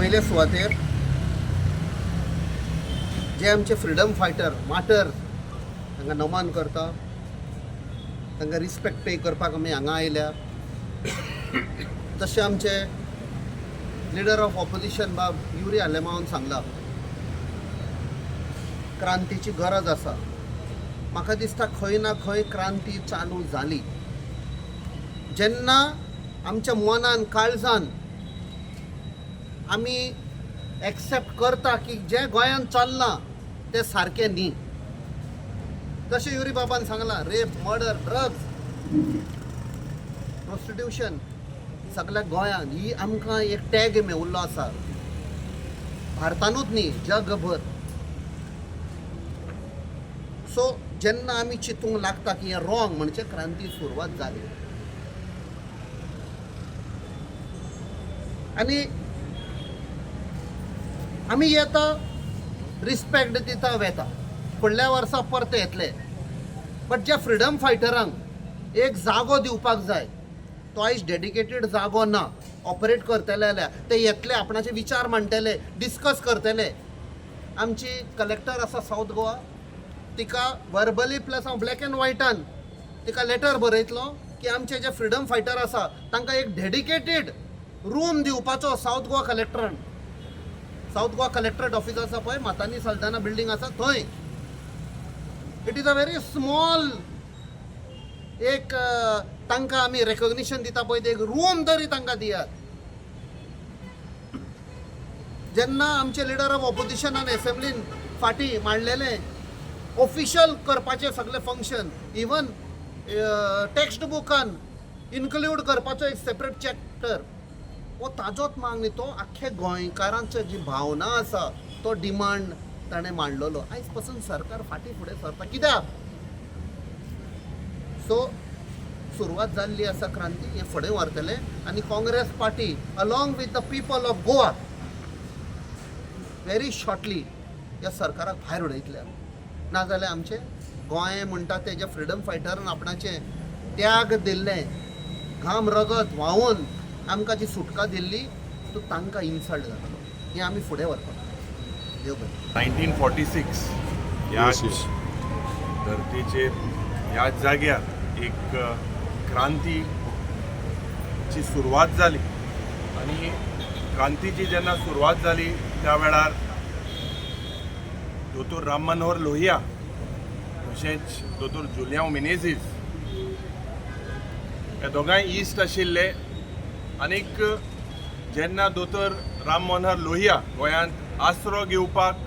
पयले सुवातेर जे आमचे फ्रिडम फायटर मार्टर तांकां नमन करता, तांकां रिस्पेक्ट पे करपाक आमी हांगा आयल्या. तशें आमचे लिडर ऑफ ऑपोजिशन बाब युरी आलेमांवान सांगला, क्रांतीची गरज आसा. म्हाका दिसता खंय ना खंय क्रांती चालू जाली. जेन्ना आमच्या मनान काळजान आमी एक्सेप्ट करता की जें गोंयांत चल्लां तें सारकें न्ही, तशें युरी बाबान सांगलां, रेप, मर्डर, ड्रग्स, प्रोस्टिट्यूशन सगल्या गोंयांत ही आमकां एक टॅग मेवल्लो आसा, भारतानूच न्ही जगभर. सो जेन्ना आमी चिंतूंक लागता की हें रॉंग, म्हणजे क्रांती सुरवात जाली. आनी आमी येता, रिस्पेक्ट दिता, वेता, फुडल्या वर्सा परते येतले. बट ज्या फ्रिडम फायटरांक एक जागो दिवपाक जाय, तो आयज डेडिकेटेड जागो ना. ऑपरेट करतले जाल्यार ते येतले, आपणाचे विचार मांडटले, डिस्कस करतले. आमची कलेक्टर आसा सावथ गोवा, तिका वर्बली प्लस हांव ब्लॅक एंड व्हायटान तिका लेटर बरयतलो की आमचे जे फ्रिडम फायटर आसा तांकां एक डेडिकेटेड रूम दिवपाचो सावथ गोवा कलेक्टरान. सावथ गोवा कलेक्टरेट ऑफिस आसा पळय, मातानी सल्ताना बिल्डींग आसा थंय. It is a very small एक तांकां आमी रेकग्निशन दिता पळय, ते एक रूम तरी तांकां दियात. जेन्ना आमचे लिडर ऑफ ऑपोजिशनान एसेंब्लीन फाटीं मांडलेलें ऑफिशियल करपाचें सगळें फंक्शन, इवन टॅक्स्ट बुकान इन्क्लूड करपाचो एक सेपरेट चॅप्टर, हो ताजोच मांग न्ही, तो आख्खे गोंयकारांची जी भावना आसा तो डिमांड ताणें मांडलेलो. आयज पसून सरकार फाटीं फुडें सरता कित्याक? सो सुरवात जाल्ली आसा क्रांती, हें फुडें व्हरतले. आनी Congress party along with the people of Goa very shortly ह्या सरकाराक भायर उडयतले. नाजाल्यार आमचें गोंय म्हणटा तें जे फ्रिडम फायटरान आपणाचें त्याग दिल्लें, घाम रगत व्हांवून आमकां जी सुटका दिल्ली, तो तांकां इन्सल्ट जातलो. हें आमी फुडें व्हरपाक. देव बरें. 1946 ह्याच धर्तेचेर, ह्याच जाग्यार एक क्रांतीची सुरवात जाली. आनी क्रांतीची जेन्ना सुरवात जाली त्या वेळार दोतोर राम मनोहर लोहिया तशेंच दोतोर जुलियांव मिनेझीस हे दोगांय इश्ट आशिल्ले. आनीक जेन्ना दोतोर राम मनोहर लोहिया गोंयांत आसरो घेवपाक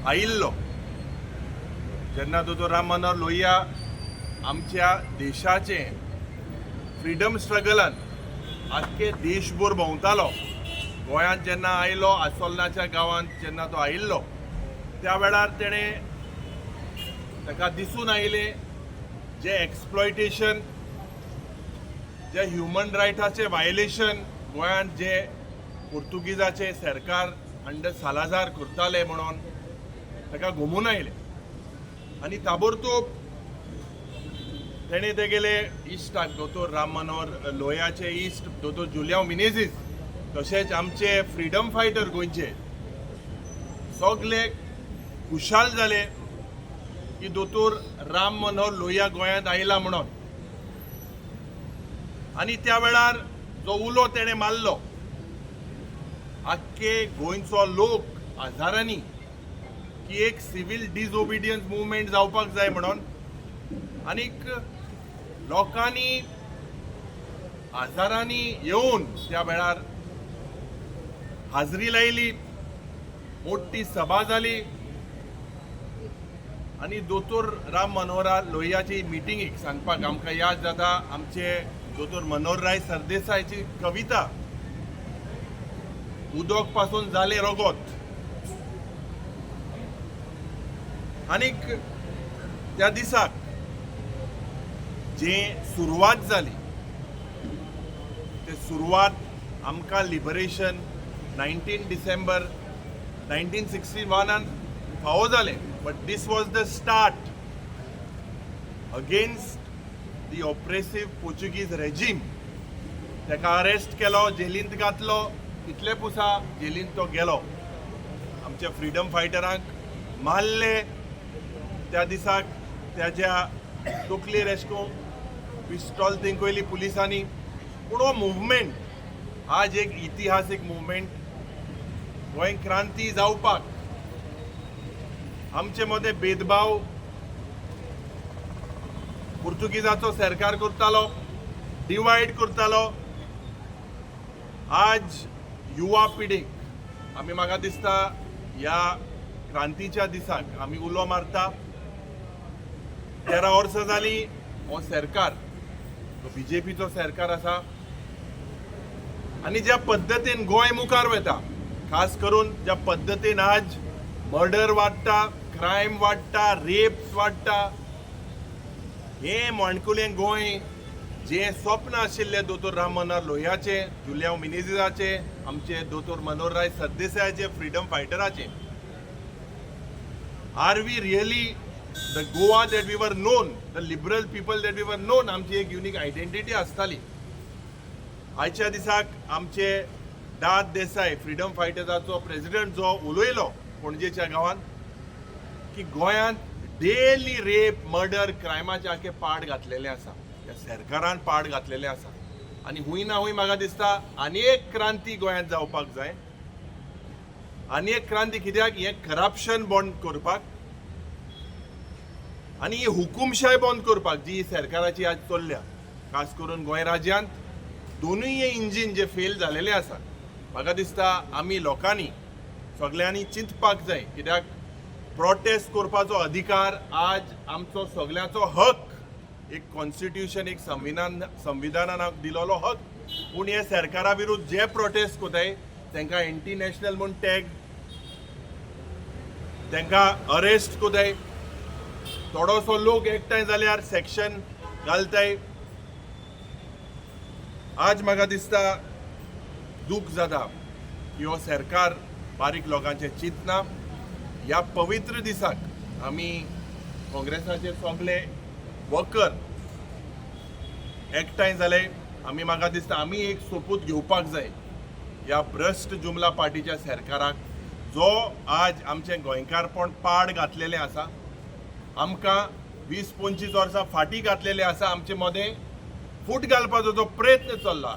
आयिल्लो, जेन्ना दोतोर राम मनोहर लोहिया आमच्या देशाचें फ्रिडम स्ट्रगलान आख्खे देशभर भोंवतालो, गोंयांत जेन्ना आयलो, आसोल्णाच्या गांवांत जेन्ना तो आयिल्लो त्या वेळार तेणें ताका दिसून आयलें जे एक्सप्लॉयटेशन, जे ह्युमन रायटाचे वायलेशन गोंयांत जे पुर्तुगीजाचे सरकार अंडर सालाजार करताले म्हणून ताका घुमून आयलें. आनी ताबडतोब तेणें तेगेले इश्टाक, दोतोर राम मनोहर लोहियाचे इश्ट दोतोर जुलियांव मिनेझीस तशेंच आमचे फ्रिडम फायटर गोंयचे सगले खुशाल जाले की दोतोर राम मनोहर लोहिया गोंयांत आयला म्हणून. आनी त्या वेळार जो उलो तेणें मारलो, आख्खे गोंयचो लोक हजारांनी, की एक सिवील डिसओबिडियन्स मुवमेंट जावपाक जाय म्हणून. आनीक लोकांनी हजारांनी येवन त्या वेळार हाजरी लायली, मोठी सभा जाली आनी दोतोर राम मनोहर लोहियाची मिटिंगेक सांगपाक आमकां याद जाता आमचे दोतोर मनोहरराय सरदेसायची कविता, उदक पासून जालें रगत. आनीक त्या दिसाक जे सुरवात जाली ते सुरवात आमकां लिबरेशन 19 डिसेंबर 1961 फावो जालें, but this was the start against the oppressive Portuguese regime. ताका अरेस्ट केलो, जेलींत घातलो. तितले पुसा जेलीन तो गेलो. आमच्या फ्रिडम फायटरांक मारले त्या दिसाक, त्याच्या तकलेर एशें करून पिस्टॉल तेंकयली पुलिसांनी. पूण हो मुवमेंट आज एक इतिहासीक मुवमेंट. गोंय क्रांती जावपाक आमचे मदें भेदभाव पुर्तुगीजाचो सरकार करतालो, डिवायड करतालो. आज युवा पिढीक आमी, म्हाका दिसता, ह्या क्रांतीच्या दिसाक आमी उलो मारता. 13 वर्सां जालीं हो सरकार बीजेपीचो सरकार आसा आनी ज्या पद्दतीन गोंय मुखार वता, खास करून ज्या पद्दतीन आज मर्डर वाडटा, क्रायम वाडटा, रेप्स वाडटा, हें माणकुलें गोंय जें स्वप्न आशिल्लें दोतोर राम मनोहर लोहियाचें, जुलियांव मिनेझीसाचें, आमचे दोतोर मनोहरराय सरदेसायाचे, फ्रिडम फायटराचे, are we really the Goa that we were known, the liberal people that we were known? आमची एक युनीक आयडेंटिटी आसताली. आयच्या दिसाक आमचे दाद देसाय, फ्रिडम फायटर्साचो प्रेसिडेंट, जो उलयलो पणजेच्या गांवांत की गोंयांत डेली रेप, मर्डर, क्रायमाचे आखे पाड घातलेले आसा, ह्या सरकारान पाड घातलेले आसा. आनी हुंय ना हुंय म्हाका दिसता आनी एक क्रांती गोंयांत जावपाक जाय. आनी एक क्रांती कित्याक? हें करप्शन बंद करपाक आनी ही हुकुमशाय बंद करपाक जी सरकाराची आज चल्ल्या. खास करून गोंय राज्यांत दोनूय हे इंजीन जे फेल जालेले आसा, म्हाका दिसता आमी लोकांनी सगल्यांनी चिंतपाक जाय. कित्याक प्रोटेस्ट करपाचो अधिकार आज आमचो सगल्यांचो हक, एक कॉन्स्टिट्युशन, एक संविधान, संविधानान दिलोलो हक. पूण हे सरकारा विरुद्ध जे प्रोटेस्ट करताय तांकां एंटी नॅशनल म्हूण टॅग, तांकां अरेस्ट करताय. थोडोसो लोक एकठांय जाल्यार सेक्शन घालताय. आज म्हाका दिसता दूख जाता की हो सरकार बारीक लोकांचें चिंतना. ह्या पवित्र दिसाक आमी काँग्रेसाचे सगळे वर्कर एकठांय जाले. आमी, म्हाका दिसता, आमी एक सोपूत घेवपाक जाय ह्या भ्रश्ट जुमला पार्टीच्या सरकाराक, जो आज आमचें गोंयकारपण पाड घातलेलें आसा, आमकां 20-25 वर्सां फाटीं घातलेलें आसा, आमचे मदें फूट घालपाचो जो प्रयत्न चल्ला,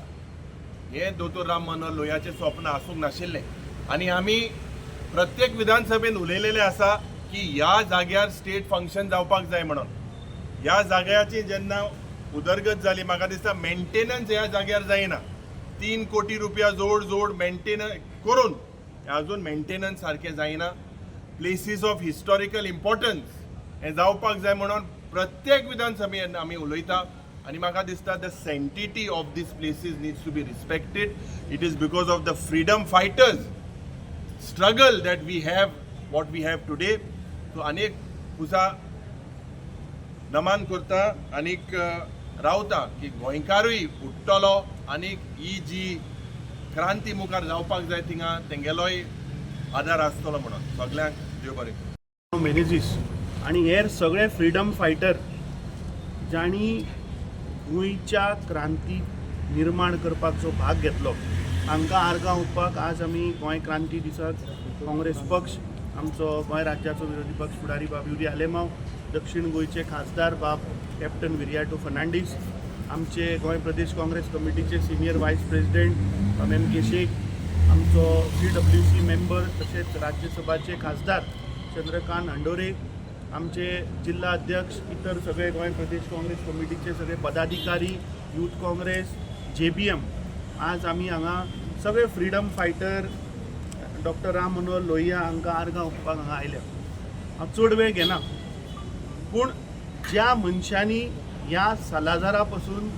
हें दोतोर राम मनोहर लोहियाचें स्वप्न आसूंक नाशिल्लें. आनी आमी प्रत्येक विधानसभेन उलयलेलें आसा की ह्या जाग्यार स्टेट फंक्शन जावपाक जाय म्हणून. ह्या जाग्याची जेन्ना उदरगत जाली, म्हाका दिसता मेंटेनन्स ह्या जाग्यार जायना. 3 कोटी रुपया जोड जोड मेंटेनन्स करून अजून मेंटेनन्स सारकें जायना. प्लेसीस ऑफ हिस्टॉरिकल इम्पॉर्टन्स हें जावपाक जाय म्हणून प्रत्येक विधानसभेन आमी उलयता. आनी म्हाका दिसता the sanctity of these places needs to be respected. It is because of the freedom fighters' struggle that we have what we have today. So आनी तुजा नमान करता आनीक रावता की गोंयकारूय उठ्ठलो आनीक ही जी क्रांती मुखार जावपाक जाय थिंगा तेंगेलोय आदार आसतलो म्हणून. सगल्यांक देव बरें करूं. मेनेजीस आणि हेर सगळे फ्रिडम फायटर जांणी गोंयच्या क्रांती निर्माण करपाक जो भाग घेतलो, हांकां आर्गां ओंपपाक आज आमी गोंय क्रांती दिसाक काँग्रेस पक्ष, आमचो गोंय राज्याचो विरोधी पक्ष फुडारी बाब युरी आलेमांव, दक्षिण गोंयचे खासदार बाब कॅप्टन विरियाटो फर्नांडीस, आमचे गोंय प्रदेश काँग्रेस कमिटीचे senior vice president M K Shaikh, आमचो सीडब्ल्यूसी मेंबर तशेंच राज्यसभाचे खासदार चंद्रकांत हंडोरे, आमचे जिल्हा अध्यक्ष, इतर सगळे गोंय प्रदेश काँग्रेस कमिटीचे सगळे पदाधिकारी, यूथ काँग्रेस, जेबीएम, आज आमी हांगा सगळे freedom fighter doctor Ram Manohar Lohia हांकां आर्गां ओंपपाक हांगा आयल्या. हांव चड वेळ घेना, पूण ज्या मनशांनी ह्या सलाजारा पासून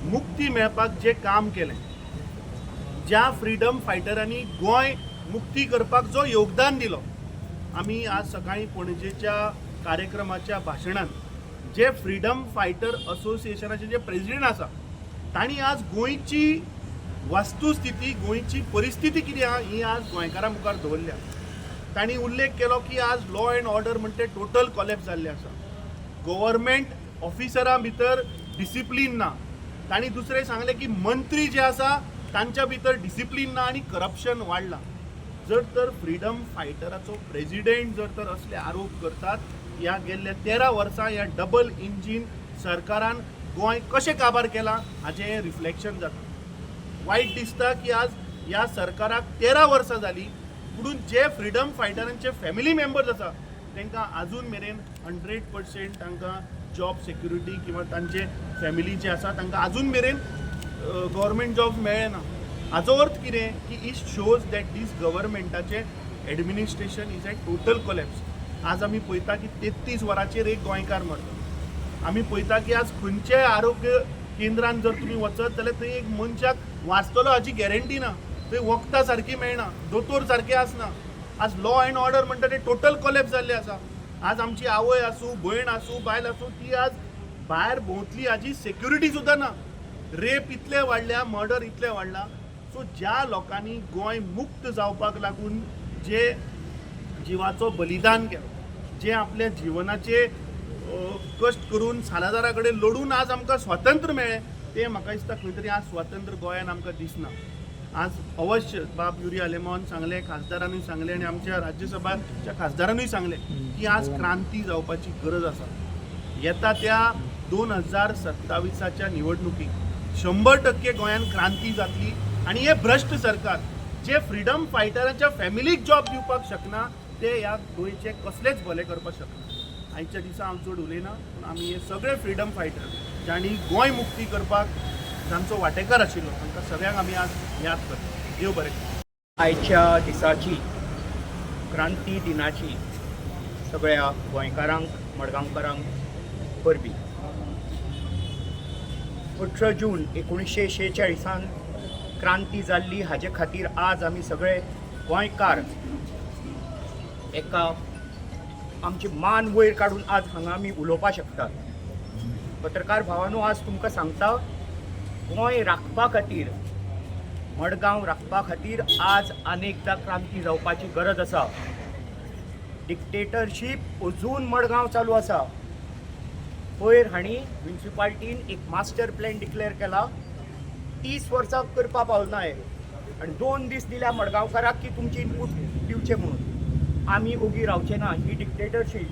मुक्ती मेळपाक जें काम केलें, ज्या फ्रिडम फायटरांनी गोंय मुक्ती करपाक जो योगदान दिलो, आमी आज सकाळीं पणजेच्या कार्यक्रमाच्या भाशणान जे फ्रिडम फायटर असोसिएशनाचे जे प्रेसिडेंट आसा, तांणी आज गोंयची वस्तुस्थिती, गोंयची परिस्थिती कितें आहा ही आज गोंयकारां मुखार दवरल्या. तांणी उल्लेख केलो की आज लॉ एंड ऑर्डर म्हणटे टोटल कॉलेप्स जाल्लें आसा, गव्हर्मेंट ऑफिसरां भितर डिसिप्लीन ना. तांणी दुसरें सांगलें की मंत्री जे आसा तांच्या भितर डिसिप्लीन ना आनी करप्शन वाडलां. जर तर फ्रिडम फायटराचो प्रेजिडेंट जर तर असले आरोप करतात, ह्या गेल्ल्या 13 वर्सां ह्या डबल इंजीन सरकारान गोंय कशें काबार केलां हाजें हें रिफ्लेक्शन जाता. वायट दिसता की आज ह्या सरकाराक 13 वर्सां जालीं, पुणून जे फ्रिडम फायटरांचे फॅमिली मेंबर्स आसा तांकां आजून मेरेन 100% तांकां जॉब सेक्युरिटी किंवा तांचे फॅमिली जे आसा तांकां आजून मेरेन गव्हर्मेंट जॉब मेळ्ळे ना. हाजो अर्थ कितें की it shows that these गव्हर्मेंटाचें administration is a total collapse. आज आमी पळयता की 33 वरांचेर एक गोंयकार मरता. आमी पळयता की आज खंयच्याय आरोग्य केंद्रान जर तुमी वचत जाल्यार थंय एक मनशाक वाचतलो हाची गॅरंटी ना. थंय वखदां सारकीं मेळना, दोतोर सारके आसना. आज लॉ एंड ऑर्डर म्हणटा ते टोटल कोलॅप्स जाल्ले आसा. आज आमची आवय आसूं, भयण आसूं, बायल आसूं, ती आज भायर भोंवतली हाजी सेक्युरिटी सुद्दां ना. रेप इतले वाडल्या, मर्डर इतले वाडला. सो ज्या लोकांनी गोंय मुक्त जावपाक लागून जे जिवाचो बलिदान केलो, जे आपल्या जिवनाचे कश्ट करून सालाझारा कडेन लढून आज आमकां स्वातंत्र्य मेळ्ळें, तें म्हाका दिसता खंय तरी आज स्वातंत्र्य गोंयान आमकां दिसना. आज अवश्य बाब युरी आलेमांवान सांगलें, खासदारानूय सांगलें आनी आमच्या राज्यसभाच्या खासदारानूय सांगलें की आज क्रांती जावपाची गरज आसा. येता त्या 2027च्या निवडणुकीक 100% गोंयान क्रांती जातली आनी हे भ्रश्ट सरकार जे फ्रिडम फायटरांच्या फॅमिलीक जॉब दिवपाक शकना ते ह्या गोंयचे कसलेच भले करपाक शकना. आयच्या दिसा हांव चड उलयना, पूण आमी हे सगळे फ्रिडम फायटर जांणी गोंय मुक्ती करपाक जांचो वांटेकार आशिल्लो तांकां सगळ्यांक आमी आज याद करता. देव बरें करूं. आयच्या दिसाची, क्रांती दिनाची सगळ्या गोंयकारांक, मडगांवकारांक परबीं. 18 जून 1946 क्रांती जाल्ली, हाजे खातीर आज आमी सगळे गोंयकार एका आमची मान वयर काडून आज हांगा आमी उलोवपाक शकतात. पत्रकार भावानो, आज तुमकां सांगता, गोंय राखपा खातीर, मडगांव राखपा खातीर आज अनेकदां क्रांती जावपाची गरज आसा. डिक्टेटरशीप अजून मडगांव चालू आसा. पयर हांणी म्युनिसिपाल्टीन एक मास्टर प्लॅन डिक्लेअर केला, 30 वर्सां करपा पावना हे आनी 2 दीस दिल्या मडगांवकाराक की तुमचे इनपूट दिवचे म्हणून. आमी ओगी रावचे ना. ही डिक्टेटरशीप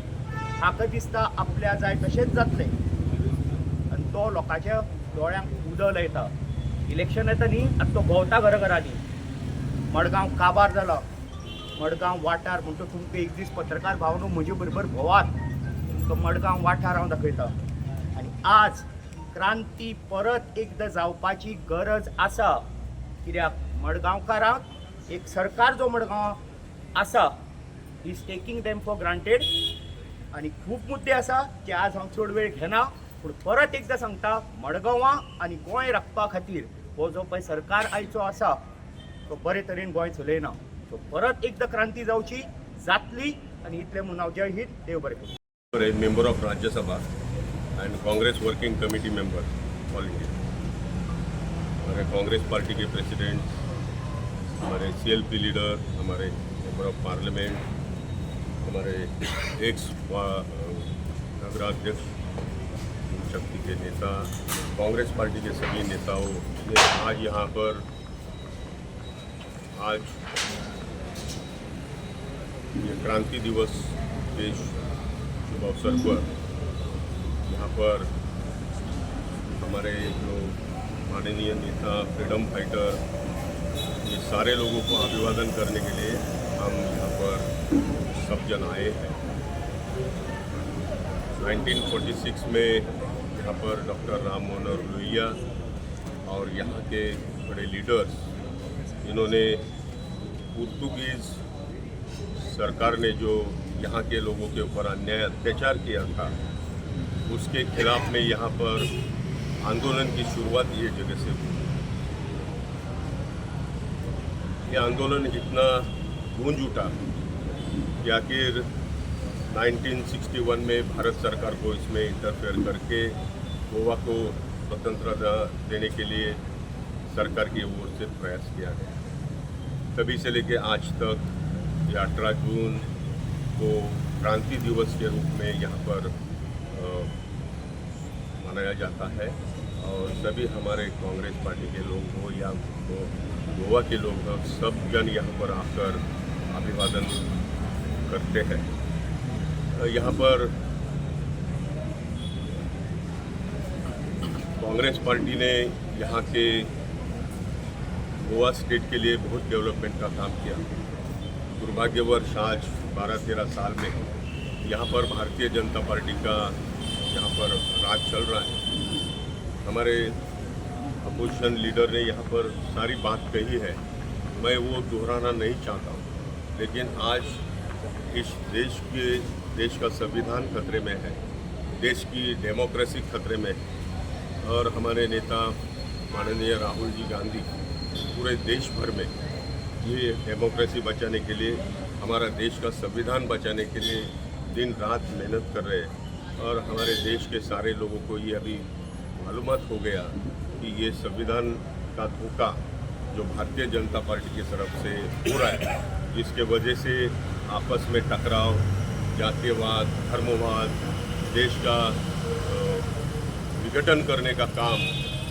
म्हाका दिसता आपल्या जाय तशेंच जातलें आनी तो लोकांच्या दोळ्यांक उदक लायता. इलेक्शन येता न्ही, आतां तो भोंवता घराघरांनी. मडगांव काबार जाला. मडगांव वाठार म्हणटा तुमकां एक दीस पत्रकार भावनो म्हजे बरोबर भोवात, तुमकां मडगांव वाठार हांव दाखयता. आनी आज क्रांती परत एकदां जावपाची गरज आसा, कित्याक मडगांवकारांक एक सरकार जो मडगांव आसा is taking them for granted. आनी खूब मुद्दे आसा जे आज हांव चड वेळ घेना, पूण परत एकदां सांगता, मडगांवां आनी गोंय राखपा खातीर हो जो पळय सरकार आयचो आसा तो बरे तरेन गोंय चलयना. सो परत एकदां क्रांती जावची, जातली. आनी इतलें म्हणून हांव जय हिंद, देव बरें करूं. A member of Rajya Sabha and Congress Working Committee member, All India. हमारे कांग्रेस पार्टी के प्रेसिडेंट, हमारे सीएलपी लीडर, हमारे मेंबर ऑफ पार्लियामेंट, हमारे एक्स नगराध्यक्ष, शक्ति के नेता, कांग्रेस पार्टी के सभी नेताओं ने आज यहाँ पर आज ये क्रांति दिवस के शुभ अवसर पर यहाँ पर हमारे जो माननीय नेता, फ्रीडम फाइटर, ये सारे लोगों को अभिवादन करने के लिए हम यहाँ पर सब जन आए हैं. 1946 में यहाँ पर डॉक्टर राम मनोहर लोहिया और यहाँ के बड़े लीडर्स, इन्होंने पुर्तुगीज़ सरकार ने जो यहाँ के लोगों के ऊपर अन्याय अत्याचार किया था, उसके खिलाफ में यहाँ पर आंदोलन की शुरुआत ये जगह से हुई. ये आंदोलन इतना गूंज उठा कि आखिर 1961 में भारत सरकार को इसमें इंटरफेयर करके गोवा को स्वतंत्रता देने के लिए सरकार की ओर से प्रयास किया गया. तभी से लेके आज तक ये 18 जून को क्रांति दिवस के रूप में यहाँ पर मनाया जाता है और सभी हमारे कांग्रेस पार्टी के लोग हो या या वो गोवा के लोग हों, सब जन यहाँ पर आकर अभिवादन करते हैं। यहाँ पर कांग्रेस पार्टी ने यहाँ के गोवा स्टेट के लिए बहुत डेवलपमेंट का काम किया। दुर्भाग्यवश आज 12-13 साल में यहाँ पर भारतीय जनता पार्टी का यहाँ पर राज चल रहा है। हमारे अपोजिशन लीडर ने यहाँ पर सारी बात कही है, मैं वो दोहराना नहीं चाहता हूँ। लेकिन आज इस देश का संविधान खतरे में है, देश की डेमोक्रेसी खतरे में है और हमारे नेता माननीय राहुल जी गांधी पूरे देश भर में ये डेमोक्रेसी बचाने के लिए, हमारा देश का संविधान बचाने के लिए दिन रात मेहनत कर रहे हैं। और हमारे देश के सारे लोगों को ये अभी मालूमात हो गया कि ये संविधान का धोखा जो भारतीय जनता पार्टी की तरफ से हो रहा है, जिसके वजह से आपस में टकराव, जातीयवाद, धर्मवाद, देश का विघटन करने का काम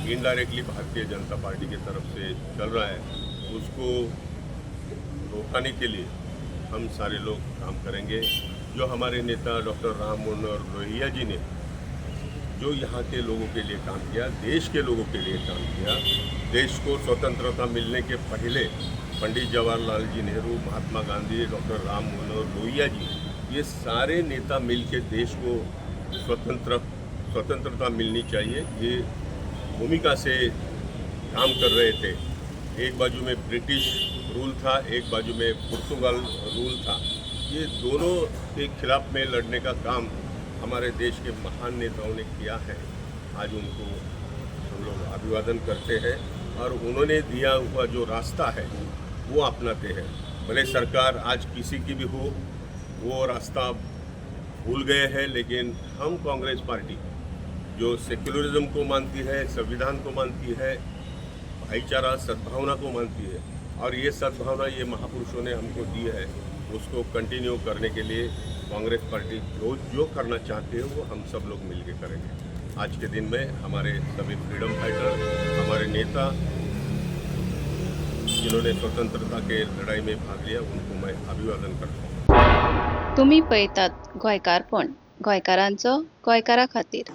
इनडायरेक्टली भारतीय जनता पार्टी की तरफ से चल रहा है, उसको रोकाने के लिए हम सारे लोग काम करेंगे। जो हमारे नेता डॉक्टर राम मनोहर लोहिया जी ने जो यहाँ के लोगों के लिए काम किया, देश के लोगों के लिए काम किया, देश को स्वतंत्रता मिलने के पहले पंडित जवाहरलाल जी नेहरू, महात्मा गांधी, डॉक्टर राम मनोहर लोहिया जी, ये सारे नेता मिलके देश को स्वतंत्रता मिलनी चाहिए, ये भूमिका से काम कर रहे थे। एक बाजू में ब्रिटिश रूल था, एक बाजू में पुर्तगाल रूल था। ये दोनों के खिलाफ में लड़ने का काम हमारे देश के महान नेताओं ने किया है। आज उनको हम लोग अभिवादन करते हैं और उन्होंने दिया हुआ जो रास्ता है वो अपनाते हैं। भले सरकार आज किसी की भी हो, वो रास्ता भूल गए हैं, लेकिन हम कांग्रेस पार्टी जो सेक्युलरिज्म को मानती है, संविधान को मानती है, भाईचारा सद्भावना को मानती है और ये सद्भावना ये महापुरुषों ने हमको दी है, उसको कंटिन्यू करने के लिए कांग्रेस पार्टी जो जो करना चाहती है वो हम सब लोग मिल के करेंगे। आज के दिन में हमारे सभी फ्रीडम फाइटर, हमारे नेता जिन्होंने स्वतंत्रता के लड़ाई में भाग लिया, उनको मैं अभिवादन करता हूँ। तुमी पळयतात गोंयकारपण, गोंयकारांचो गोंयकारा खातीर।